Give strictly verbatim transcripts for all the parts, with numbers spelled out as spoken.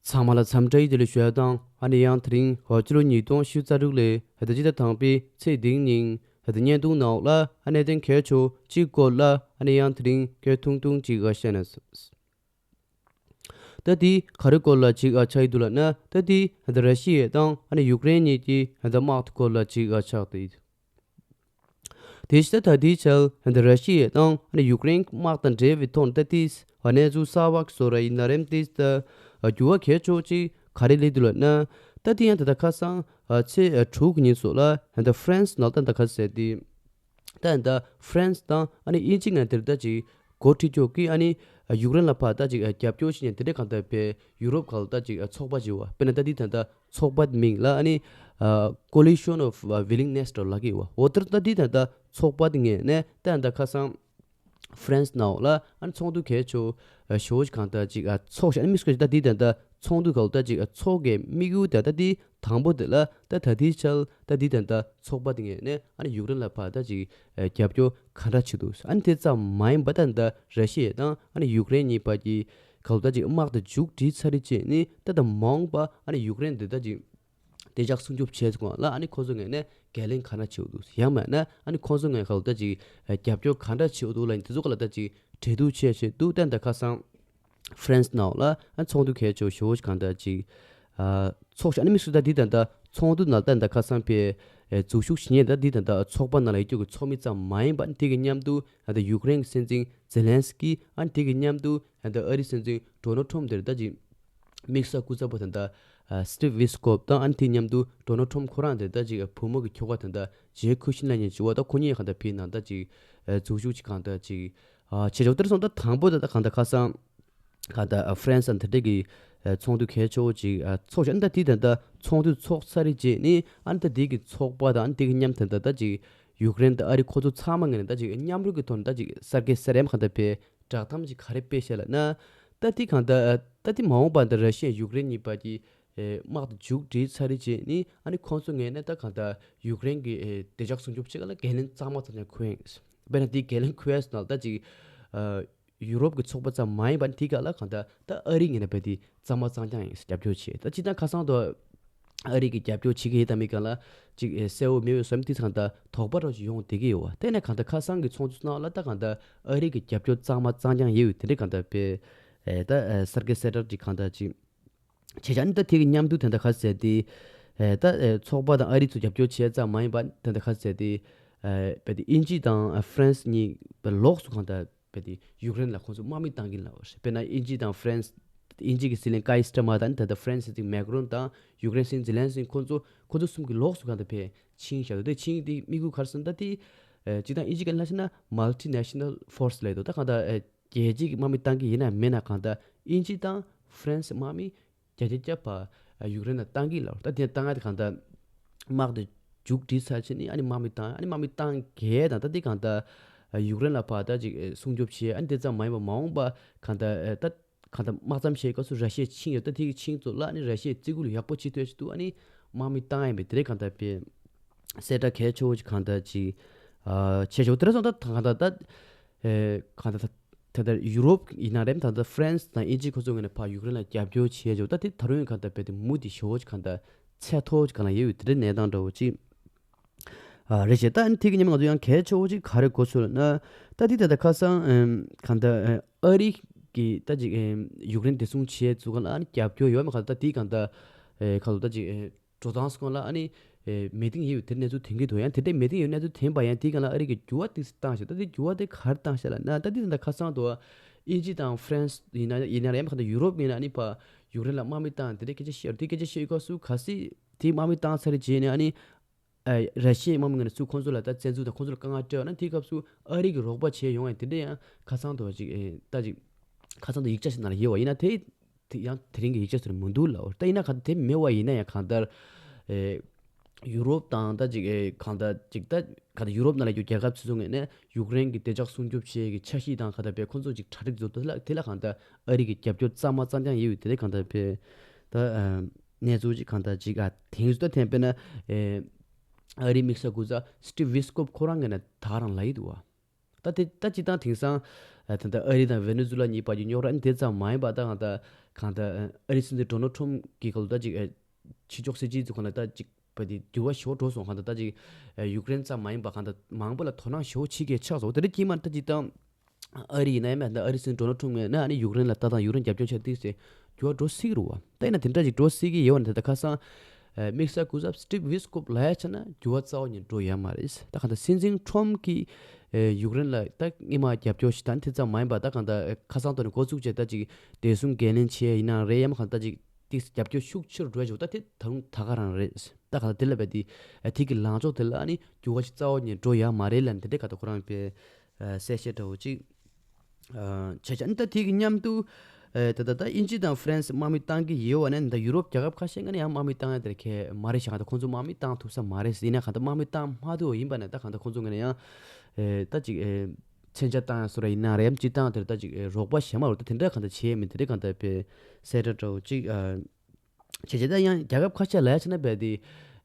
ཚང་མ་ལ་འཚམས་འདྲི་བདེ་ལེགས་ཞུ་ཡ་དང་ཨ་ནི་ཡང་དེ་རིང་ཕྱི་ལོ་ཉིས་སྟོང་ཉི་ཤུ་རྩ་དྲུག་ལོའི་ཕྱི་ཟླ་དང་པོའི་ཚེས་བདུན་ཉིན་བརྙན་ཐུང་ནང་ལ་ཨ་ནི་གནད་དོན་གལ་ཆེ་གཅིག་སྐོར་ལ་ཨ་ནི་ཡང་དེ་རིང་སྐད་ཐུང་ཐུང་ཅིག་བཤད་ན། ད་དེ་ག་རེ་སྐོར་ལ་ཅིག་ཨ་ཆགས་ཀྱི་འདུག་ལབ་ན། ད་དེ་ཨ་ད་ར་ཤི་ཡ་དང་ཨ་ནི་ཡུཀ་རེན་གཉིས་ཀྱི་ཨ་ད་དམག་དེ་སྐོར་ལ་ཅིག་ཨ་ཆགས་ཏེ། དེ་བཞིན་ད་ད་དེའི་ཆར་ཨ་ད་ར་ཤི་ཡ་དང་ཨ་ནི་ཡུཀ་རེན་དམག་དང་འབྲེལ་བའི་ཐོག་ནས་ད་དེ་ཨ་གནས་ཚུལ་གསར་བ་བཟོ་ར་ཡིན་ན་རེམ་དེ་ད་ཨ་འགྱུར་བ་གལ་ཆེ་ཅིག་ག་རེ་སླེབས་འདུག་ལབ་ན། ད་དེ་ཡང་ད་ད་ཁ་སང་ཨ་ཚེས་ཨ་དྲུག་གི་ཉིན་སོགས་ལ་ཨ་ད་ཧྥ་རན་སི་ནང་ད་ད་ག་ཟེར་དེ། ད་ད་ཧྥ་རན་སི་དང་ཨ་ནི་དབྱིན་ཇི་ང་དེར་ད་ཅིག་འགོ་ཁྲིད་ཕྱོགས་ཀྱིས་ཨ་ནི་ཡུཀ་རེན་ལ་ཕར་ད་ཅིག་རྒྱབ་སྐྱོར་བྱེད་ཉན་དེ་འདྲའི་གང་ལྟར་པའི་ཡུ་རོབ་ཁག་ལ་ད་ཅིག་ཚོགས་པ་ཅིག་ཡོད་པ། དཔེར་ན་ད་འདི་ད་ལྟ་ཚོགས་པ་མིང་ལ་ཨ་ནི་Coalition of Willingness འདྲ་ལབ་ཀྱི་ཡོད་པ། འོ་དེར་ད་འདི་ད་ལྟ་ཚོགས་པ་དེ་ངོས་ནས་ད་ད་ཁ་སང་ཧྥ་རན་སི་ནང་ལ་ཨ་ནི་ཚོགས་འདུ་གལ་ཆེ་ཞེ་པོ་ཅིག་གང་ལྟར་ཅིག་ཚོགས་ཤག་ཨ་ནི་མི་སྐོར་ཅིག་ད་འདི་ད་ལྟ་ཚོགས་འདུ་ཁག་ད་ཅིག་ཚོགས་ཀྱི་དམིགས་ཡུལ་ད་ལྟ་འདི་དང་པོ་དེ་ལ་ད་ད་ལྟའི་ཆར་ད་འདི་ད་ལྟ་ཚོགས་པ་དེ་ངོས་ནས་ཨ་ནི་ཡུཀ་རེན་ལ་ཕར་ད་ཅིག་རྒྱབ་སྐྱོར་ག་འདྲ་བྱེད་འདུག་ཨ་ནི་དེ་ཙམ་མ་ཡིན་པ་ད་ད་ར་ཤི་ཡ་དང་ཨ་ནི་ཡུཀ་རེན་གཉིས་བར་གྱི་ཁག་ད་ཅིག་དམག་དེ་མཇུག་སྒྲིལ་ཚར་རེད་བྱས་ནས་ད་ད་མ་འོངས་པ་ཨ་ནི་ཡུཀ་རེན་དེ་ད་ཅིག་བདེ་འཇགས་སྲུང་སྐྱོབ་བྱས་སོང་ལ་ཨ་ནི་ཁོ་ཚོ་ངོས་ནས་འགན་ལེན་ག་འདྲ་བྱེད་འདུག་ཡང་མིན་ན་ཨ་ནི་ཁོ་ཚོ་ངོས་ཁག་ད་ཅིག་རྒྱབ་སྐྱོར་ག་འདྲ་བྱེད་འདུག་ལབ་ནས་དེ་ཚོ་ག་ལ་ད་ཅིག་འབྲེལ་གཏུག་བྱས་བྱས་འདུག་ད་ད་ཁ་སང་། ཧྥ་རན་སི་ནང་ལ་ཨ་ཚོགས་འདུ་གལ་ཆེ་ཞེ་པོ་ཅིག་གང་ལྟར་ཅིག་ཨ་ཚོགས་ཤག་ཨ་ནི་མི་སུ་ད་འདི་ད་ལྟ་ཚོགས་འདུ་ནང་ད་ད་ཁ་སང་ཕེ་ཨེ་འཛུལ་ཞུགས་བྱེད་མཁན་ད་འདི་ད་ལྟ་ཚོགས་པ་ནང་ལ་ཡོད་རྒྱུ་གི་ཚོགས་མི་ཙམ་མ་ཡིན་པ་ཨ་ནི་དེ་གི་མཉམ་དུ་ཨ་ད་ཡུཀ་རེན་གྱི་སྲིད་འཛིན་ཛེ་ལན་སི་ཀི་ཨ་ནི་དེ་གི་མཉམ་དུ་ཨ་ད་ཨ་རིའི་སྲིད་འཛིན་ཌོ་ནལ་ཊམ་དེར་ད་ཅིག་དམིགས་བསལ་སྐུ་ཚབ་པ་ད་ལྟ་ཨ་སི་ཊིབ་ཝི་སི་ཀོབ་དང་ཨ་ནི་དེ་མཉམ་དུ་ཌོ་ནལ་ཊམ་ཁོ་རང་དེ་ད་ཅིག་ཨ་བུ་མོ་གི་ཁྱོ་ག་ད་ལྟ་ཇེ་ཁུ་ཤིན་ལབ་མཁན་ཅིག་ཡོད་པ། ད་ཁོ་གཉིས་གང་ལྟར་ཕེ་ནང་ད་ཅིག་ཨ་འཛུལ་ཞུགས་ཅིག་གང་ལྟར་ཅིག་ཨ་བྱེད་ཆོག་དེར་སོང་ད་དང་པོ་ད་ད་གང་ལྟར་ཁ་སང་གང་ལྟར་ཨ་ཧྥ་རན་སི་ཨ་འདི་འདྲ་གི་ཨ་ཚོགས་འདུ་གལ་ཆེ་བོ་ཅིག་ཨ་ཚོགས་ཤག་ཨ་ནི་ད་དེ་ད་ལྟ་ཚོགས་འདུ་ཚོགས་ཚར་རེད་བྱས་ནས་ཨ་ནི་ད་དེ་གི་ཚོགས་པ་དང་ཨ་ནི་དེ་གི་མཉམ་ད་ད་ད་ཅིག་ཡུཀ་རེན་དང་ཨ་རི་ཁོ་ཚོ་ཚང་མ་ངོས་ནས་ད་ཅིག་མཉམ་རུབ་ཀྱི་ཐོག་ནས་ད་ཅིག་གསར་བརྗེ་གསར་ཡམ་གང་ལྟར་ཕེ་བསྒྲགས་གཏམ་ཅིག་ག་རེ་སྤེལ་ཤག་ལབ་ན། ད་དེ་གང་ལྟར་ཨ་ད་དེ་མ་འོངས་པ་ད་ར་ཤི་ཡ་ཡུཀ་རེན་གཉིས་བར་གྱི་ཨེ་དམག་དེ་མཇུག་སྒྲིལ་ཚར་རེད་བྱས་ནས་ཨ་ནི་ཁོང་ཚོ་ངོས་ནས་ད་གང་ལྟར་ཡུཀ་རེན་གྱི་ཨེ་བདེ་འཇགས་སྲུང་སྐྱོབ་བྱེད་ག་ལ་འགན་ལེན་གཙང་མ་གཙང་རྐྱང་འཁུར་ཡིན། དཔེར་ན་དེའི་འགན་ལེན་འཁུར་ཡས་ནང་ད་ཅིག་ཨ་ཡུ་རོབ་ཀྱི་ཚོགས་པ་ཙམ་མ་ཡིན་པ་ནི་དེ་ག་ལ་གང་ལྟར་ད་ཨ་རི་ངོས་ནས་བས་དེ་གཙང་མ་གཙང་རྐྱང་ཡིན་རྒྱབ་སྐྱོར་བྱེད། ད་སྤྱིར་བཏང་ཁ་སང་དུ་ཨ་རི་གི་རྒྱབ་སྐྱོར་བྱེད་ཀྱི་ཡིན་དང་མིན་གང་ལ་ཅིག་ཨེ་གསལ་བོ་མེད་པའི་བཟོ་འདྲ་དེ་གང་ལྟར་དོགས་པ་རང་ཞིག་ཡོང་བསྡད་ཀྱི་ཡོད་པ། དེ་ནས་གང་ལྟར་ཁ་སང་གི་ཚོགས་འདུ་ནང་ལ་ད་གང་ལྟར་ཨ་རི་གི་རྒྱབ་སྐྱོར་གཙང་མ་གཙང་རྐྱང་ཡོད་པའི་དེ་འདྲའི་གང་ལྟར་དཔེ་ཨེ་ད་ཨེ་གསར་བརྗེ་གསལ་བསྒྲགས་ཅིག་གང་ལྟར་ཅིག་བྱས་ཙང་ནི་ད་དེ་གི་མཉམ་དུ་དེ་འདྲ་ག་ཟེར་ཏེ་ཨེ་ད་ཨེ་ཚོགས་པ་དང་ཨ་རི་ཚོ་རྒྱབ་སྐྱོར་བྱས་ཙམ་མ་ཡིན་པ་དེ་འདྲ་ག་ཟེར་ཏེ་ཨེ་དཔེ་དེ་དབྱིན་ཇི་དང་ཨ་ཧྥ་རན་སི་གཉིས་དཔེ་ལོགས་སུ་གང་ལྟར་དཔེ་དེ་ཡུཀ་རེན་ལ་ཁོང་ཚོ་དམག་མི་བཏང་གིན་ལབ་པ་རེད། དཔེར་ན་དབྱིན་ཇི་དང་ཧྥ་རན་སི་དབྱིན་ཇི་གི་སྲིད་བློན་ཀའི་སི་ཊར་མར་དང་ད་ལྟ་ཧྥ་རན་སི་སྲིད་འཛིན་མེག་རོན་དང་ཡུཀ་རེན་སྲིད་འཛིན་ཛེ་ལན་སི་ཁོང་ཚོ་ཁོང་ཚོ་གསུམ་གྱི་ལོགས་སུ་གང་ལྟར་ཕེ་ཕྱིན་བཞག་འདུག་དེ་ཕྱིན་དེ་དམིགས་ཡུལ་ག་རེ་ཟེར་ན་ད་དེ་ཨེ་སྤྱིར་བཏང་དབྱིན་ཇི་སྐད་ལ་བཤད་ན་མལ་ཊི་ནེ་ཤ་ནལ་ཕོར་སི་ལབ་འདུག་ད་གང་ལྟར་ཨེ་རྒྱལ་སྤྱིའི་དམག་མི་བཏང་གི་ཡིན་ན་མིན་ན་གང་ལྟར་དབྱིན་ཇི་དང་ཧྥ་རན་སི་དམག་མི་བརྒྱ་ཆ་བརྒྱ་ཕར་ཡུཀ་རེན་ལ་བཏང་གི་ལབ། ད་དེ་བཏང་ཡ་དེ་གང་ལྟར་དམག་དེ་མཇུག་སྒྲིལ་ཚར་བྱས་ནས་ཨ་ནི་དམག་མི་བཏང་། ཨ་ནི་དམག་མི་བཏང་གས་དང་ད་དེ་གང་ལྟར་ཡུཀ་རེན་ལ་ཕར་ད་ཅིག་སྲུང་སྐྱོབ་བྱས། ཨ་ནི་དེ་ཙམ་མ་ཡིན་པར་མ་འོངས་པ་གང་ལྟར་ད་གང་ལྟར་དམག་མཚམས་བཞེས་སྐབས་སུ་ར་ཤི་ཡ་ཕྱིན་ཡོད། ད་དེ་གི་ཕྱིན་ཚོ་ལ་ཨ་ནི་ར་ཤི་ཡའི་བརྩི་བཀུར་ཡག་པོ་བྱེད་ཐུབ་ཡ་ཞིག་འདུག་ཨ་ནི་དམག་མི་བཏང་ཡ་མེད་དེ་རེད། གང་ལྟར་དཔེ་གསལ་བསྒྲགས་གལ་ཆེ་བོ་ཅིག་གང་ལྟར་ཅིག་ཨ་བྱས་ཤོག་དེ་རེད་སོང་། ད་གང་ལྟར་ད་ཨེ་གང་ལྟར་ད་ད་ལྟ་ཡུ་རོབ་ཡིན་ན་རེད། ད་ལྟ་ཧྥ་རན་སི་དང་དབྱིན་ཇི་ཁོ་ཚོ་ངོས་ནས་ཕར་ཡུཀ་རེན་ལ་རྒྱབ་སྐྱོར་བྱས་ཆོག་ད་དེ་ད་རུང་གང་ལྟར་དཔེ་དེ་མུ་མཐུད་ཤོག་ཅིག་གང་ལྟར་ཚད་མཐོ་ཅིག་གང་ལ་ཡོད་ཡོད་དེ་འདྲའི་གནས་སྟངས་འདྲ་བོ་ཅིག་ཨ་རེད་བྱས། ད་ཨ་ནི་དེ་གི་མཉམ་ང་ཚོ་ཡང་གལ་ཆེ་བོ་ཅིག་ག་རེ་གོ་སོང་ལབ་ན། ད་དེ་ད་ལྟ་ཁ་སང་ཨེམ་གང་ལྟར་ཨེ་ཨ་རི་གི་ད་ཅིག་ཨེམ་ཡུཀ་རེན་བདེ་སྲུང་བྱས་ཚུགས་ག་ལ་ཨ་ནི་རྒྱབ་སྐྱོར་ཡོད་མེད་གང་ལྟར་ད་དེ་གང་ལྟར་ཨེ་ག་ལ་ད་ཅིག་ཨེ་འགྲོ་སྟངས་སྐོར་ལ་ཨ་ནི་ཨེ་མི་ཏིང་ཡོད་དེར་གནས་ཚུལ་ཐོན་གྱི་འདུག་ཡང་དེ་འདྲའི་མི་ཏིང་ཡོད་གནས་ཚུལ་ཐོན་པ་ཡང་དེ་གང་ལ་ཨ་རི་གི་འགྱུར་བ་དེ་བཏང་ཤག་ད་དེ་འགྱུར་བ་དེ་ག་རེ་བཏང་ཤག་ལབ་ན། ད་དེ་ད་ལྟ་ཁ་སང་དུ་དབྱིན་ཇི་དང་ཧྥ་རན་སི་ཡིན་ན་ཡིན་ན་ཡང་གང་ལྟར་ཡུ་རོབ་ཡིན་ན་ཨ་ནི་ཕར་ཡུཀ་རེན་ལ་དམག་མི་བཏང་དེ་འདྲའི་སྐད་ཆ་བཤད་དེ་སྐད་ཆ་བཤད་ཡོད་སྐབས་སུ་གལ་སྲིད་དེ་དམག་མི་བཏང་ཚར་རེད་བྱས་ནས་ཨ་ནི་ཨ་ར་ཤི་ཡའི་དམག་མི་ངོས་ནས་ཚུར་ཁོང་ཚོ་ལ་ད་བཙན་འཛུལ་དང་ཁོང་ཚོ་ལ་དཀའ་ངལ་སྤྲད་པ་ན་དེའི་སྐབས་སུ་ཨ་རི་གི་རོགས་པ་བྱས་ཡོང་ཡ་དེ་འདྲ་ཡང་ཁ་སང་དུ་ཅིག་ཨེ་ད་ཅིག་ཁ་སང་དུ་ཡིག་ཆ་ཞིག་ནང་ལ་ཡོད་པ་ཡིན་ན་དེ་དེ་ཡང་དེ་རིང་གི་ཡིག་ཆ་ཟེར་མི་འདུག་ལབ། ད་ཡིན་ན་གང་ལྟར་དེ་མེད་པ་ཡིན་ན་ཡང་གང་ལྟར་ཨེ་ཡུ་རོབ་དང་ད་ཅིག་ཨེ་གང་ལྟར་ཅིག་ད་གང་ལྟར་ཡུ་རོབ་ནང་ལ་ཡོད་རྒྱལ་ཁབ་སོ་སོ་ངོས་ནས་ཡུཀ་རེན་གྱི་བདེ་འཇགས་སྲུང་སྐྱོབ་བྱེད་ཀྱི་འཆར་གཞི་དང་གང་ལྟར་དཔེ་ཁོང་ཚོ་ཅིག་གྲ་སྒྲིག་བཟོ་དེ་ལ་དེ་ལ་གང་ལྟར་ཨ་རི་གི་རྒྱབ་སྐྱོར་གཙང་མ་གཙང་རྐྱང་ཡོད་ཡོད་དེ་ལ་གང་ལྟར་དཔེ་ད་ཨ། གནས་ཚུལ་ཅིག་གང་ལྟར་ཅིག་ཨ་དེང་སུ་ད་ཐེན་པས་ན་ཨེ་ཨ་རིའི་དམིགས་བསལ་སྐུ་ཚབ་སི་ཊིབ་ཝི་སི་ཀོབ་ཁོ་རང་གིས་ན་ད་རང་ལབ་ཡི་འདུག་བ། ད་དེ་ད་སྤྱིར་བཏང་དེང་སང་ ད་ལྟ་ཨ་རི་དང་ཝེ་ནེ་ཛུ་ལ་གཉིས་བར་གྱི་རྙོག་དྲ་ཨ་ནི་དེ་ཙམ་མ་ཡིན་པ། ད་གང་ལྟར་གང་ལྟར་ཨ་རིའི་སྲིད་འཛིན་ཌོ་ནལ་ཁྲོམ་གྱི་སྐབས་ལ་ད་ཅིག་ཕྱི་ཕྱོགས་སྲིད་ཇུས་ཚོ་གང་ལ་ད་ཅིག་བ་དེ་འགྱུར་བ་ཞིག་འགྲོ་སོང་། གང་ལྟར་ད་ཅིག་ཡུཀ་རེན་ཙམ་མ་ཡིན་པ་གང་ལྟར་མང་པོ་ལ་དོ་སྣང་ཞེ་པོ་བྱེད་མཁན་ཆགས་སོང་། དེ་འདྲ་གྱིས་མ་ད་ཅིག་ད་ཨ་རི་ཡིན་ན་ཡང་མེད་ད་ཨ་རིའི་སྲིད་འཛིན་ཌོ་ནལ་ཁྲོམ་ཡིན་ན་ཨ་ནི་ཡུཀ་རེན་ལ་ལྟ་སྟངས་ཡུཀ་རེན་རྒྱབ་སྐྱོར་བྱས་ཏིག་ཙེ་འགྱུར་བ་འགྲོ་སྲིད་ཀྱི་རེད་བ། ད་ཡིན་ན་དེ་འདྲ་ཅིག་འགྲོ་སྲིད་ཀྱི་ཡོད་ན་ད་ལྟ་ཁ་སང་དམིགས་བསལ་སྐུ་ཚབ་སི་ཊིབ་ཝི་སི་ཀོབ་ལ་ཡ་ཆ་ན་འགྱུར་བ་རྩ་བ་ཉིད་འགྲོ་ཡ་མ་རེད། ད་གང་ལྟར་སྲིད་འཛིན་ཁྲོམ་གྱིས་ཡུཀ་རེན་ལ་ད་སྔོན་མ་རྒྱབ་སྐྱོར་ཞིག་ད་དེ་ཙམ་མ་ཡིན་པ་ད་གང་ལྟར་ཁ་སང་ཐོག་ནས་འགོ་བཙུགས་བྱས་ད་ཅིག་བདེ་སྲུང་འགན་ལེན་བྱས་ཡིན་ན་རེད། ཡང་མ་གང་ལྟར་ཅིག་ཏིག་རྒྱབ་སྐྱོར་ཤུགས་ཆེ་རུ་འགྲོ་ཡ་ཅིག་ད་དེ་ད་རུང་ད་ག་རང་རེད། ད་གང་ལྟར་དེ་ལ་བས་དེ་དེ་གི་ལངས་ཕྱོགས་དེ་ལ་ཨ་ནི་འགྱུར་བ་ཞིག་རྩ་བ་ཉིད་འགྲོ་ཡ་མ་རེད་ལབ་ནས་དེ་འདྲའི་ག་ད་ཁོ་རང་པའི་གསལ་བཤད་འདྲ་བོ་ཅིག་བྱས་བྱས། ཨ་ནི་ད་དེ་གི་མཉམ་དུ་ཨ་ད་ད་ད་དབྱིན་ཇི་དང་ཧྥ་རན་སི་དམག་མི་བཏང་གི་ཡོད་པ་ནས་ད་ཡུ་རོབ་རྒྱལ་ཁབ་ཁ་ཤས་ཀྱིས་ཡང་དམག་མི་བཏང་ཡ་དེར་ཁས་མ་རེད་ཤག་ད་ཁོང་ཚོ་དམག་མི་བཏང་ཐུབ་ས་མ་རེད་ཟེར། ཡིན་ན་གང་ལྟར་དམག་མི་བཏང་མ་ཐུབ་པ་ཡིན་པ་ནས་ད་གང་ལྟར་ཁོང་ཚོ་ངོས་ནས་ཡང་ཨ་ད་ཅིག་ཨ་མཚོན་ཆ་བཏང་ཡ་སོ་ར་ཡིན་ན་རེད། ཡང་སྤྱིར་བཏང་དེར་ད་ཅིག་ཨ་རོགས་པ་བྱས་མ་རེད། ད་དེ་འདྲ་གང་ལྟར་བྱས་མིན་དེ་འདྲ་གང་ལྟར་པའི་གསལ་བསྒྲགས་འདྲ་བོ་ཅིག་ཨ་བྱས་བྱས། ད་ཡང་རྒྱལ་ཁབ་ཁ་ཤས་ལ་ཡ་བྱས་ན་རྦད་དེ་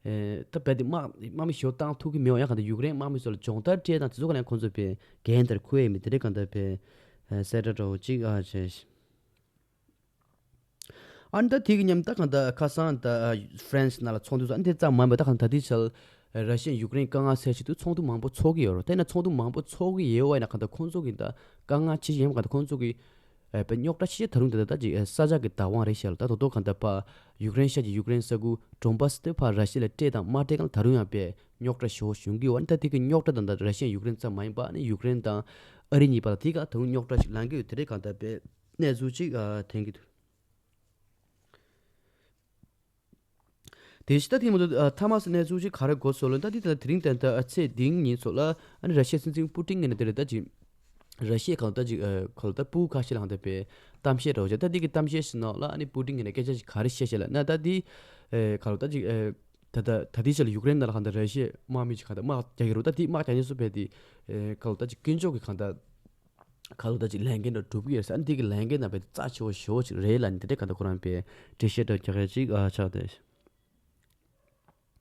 ཨེ་ད་རྦད་དེ་དམག་དམག་མི་ཞེ་པོ་བཏང་ཐུབ་ཀྱི་མེད་པ། ཡང་གང་ལྟར་ཡུཀ་རེན་དམག་མི་ཚོ་ལ་སྦྱོང་བརྡར་སྤྲད་དང་དེ་ཚོ་ག་ལ་ཡང་ཁོང་ཚོ་པའི་འགན་དེར་འཁུར་ཡས་མིན་དེ་འདྲ་གང་ལྟར་པའི་ཨེ་གསལ་བསྒྲགས་འདྲ་བོ་ཅིག་ཨ་བྱས། ཨ་ནི་ད་དེ་གི་མཉམ་ད་གང་ལྟར་ཁ་སང་ད་ཨ་ཧྥ་རན་སི་ནང་ལ་ཚོགས་འདུ་ཚོགས། ཨ་ནི་དེ་ཙམ་མ་ཡིན་པ་ད་གང་ལྟར་ད་ལྟའི་ཆར་ར་ཤི་ཡ་ཡུཀ་རེན་དཀའ་ངལ་སེལ་ཆེད་དུ་ཚོགས་འདུ་མང་པོ་ཚོགས་ཀྱི་ཡོད་རེད། དེ་ན་ཚོགས་འདུ་མང་པོ་ཚོགས་ཀྱི་ཡོད་པ་ཡིན་ན་གང་ལྟར་ཁོང་ཚོ་གི་ད་དཀའ་ངལ་ཆེ་ཤོས་ཡིན་པ་གང་ལྟར་ཁོང་ཚོ་གི་ཨ་པའི་རྙོག་དྲ་ཆེ་ཤོས་ད་རུང་དེ་ད་ད་ཅིག་ཨ་ས་ཆ་གི་བདག་དབང་རེད་ཤག་ལ། ད་དོ་དོ་གང་ལྟར་ཕར་ཡུཀ་རེན་ཤར་གྱི་ཡུཀ་རེན་ས་ཁུལ་ཌོན་བྷ་སི་དེ་ཕར་ར་ཤི་ཡ་ལ་སྤྲད་དང་མ་སྤྲད་གང་ལ་ད་རུང་ཡང་པའི་རྙོག་དྲ་ཞེ་པོ་བྱུང་གི་ཡོད། ཨ་ནི་ད་དེ་གི་རྙོག་དྲ་དང་ད་ར་ཤི་ཡ་ཡུཀ་རེན་ཙམ་མ་ཡིན་པ་ཨ་ནི་ཡུཀ་རེན་དང་ཨ་རི་གཉིས་བར་ལ་དེ་ག་ད་རུང་རྙོག་དྲ་ཞིག་ལངས་ཀྱི་ཡོད། དེ་འདྲའི་གང་ལྟར་པའི་གནས་ཚུལ་ཅིག་ཨ་ཐོན་གྱི་འདུག་དེ་བཞིན་ད་ཐེངས་མ་ཚོ་ཨ་ཐ་མ་སི་གནས་ཚུལ་ཅིག་ག་རེ་གོ་སོང་ལབ་ན། ད་དེ་ད་དེ་རིང་ད་ད་ཨ་ཚེས་འདི་ཉིན་ཚོ་ལ་ཨ་ནི་ར་ཤི་ཡའི་སྲིད་འཛིན་པུ་ཏིན་ངོས་ནས་དེ་རེད་ད་ཅིག་ར་ཤི་ཡའི་གང་ལྟར་ཅིག་ཨ་ག་ལ་ད་པུའུ་ཁ་ཤས་ལ་གང་ལྟར་པའི་གཏམ་བཤད་འདྲ་བོ་བྱས། ད་དེ་གི་གཏམ་བཤད་ཞིག་ནང་ལ་ཨ་ནི་པུ་ཏིན་ངོས་ནས་སྐད་ཆ་ཞིག་ག་རེ་བཤད་བཤད་ལབ་ན། ད་དེ་ཨ་ག་ལ་ད་ཅིག་ཨ་ད་ད་ད་དེ་ཆ་ལ་ཡུཀ་རེན་ནང་ལ་གང་ལྟར་ར་ཤི་ཡའི་དམག་མི་ཅིག་གང་ལྟར་དམག་རྒྱག་གི་རེད། ད་དེ་དམག་རྒྱག་ནས་སུ་བས་དེ་ཨ་ག་ལ་ད་ཅིག་དཀོན་མཆོག་གི་གང་ལྟར་ག་ལ་ད་ཅིག་ལས་འགན་འདྲ་སྒྲུབ་ཀྱི་ཡོད་ཟེར། ཨ་ནི་དེ་གི་ལས་འགན་ནང་བས་རྩ་ཆེ་བོ་ཞེ་བོ་ཅིག་རེད་ལབ་ནས་དེ་འདྲའི་གང་ལྟར་ཁོ་རང་པའི་འགྲེལ་བཤད་འདྲ་རྒྱག་ཡ་ཅིག་ཨ་ཆགས་བསྡད།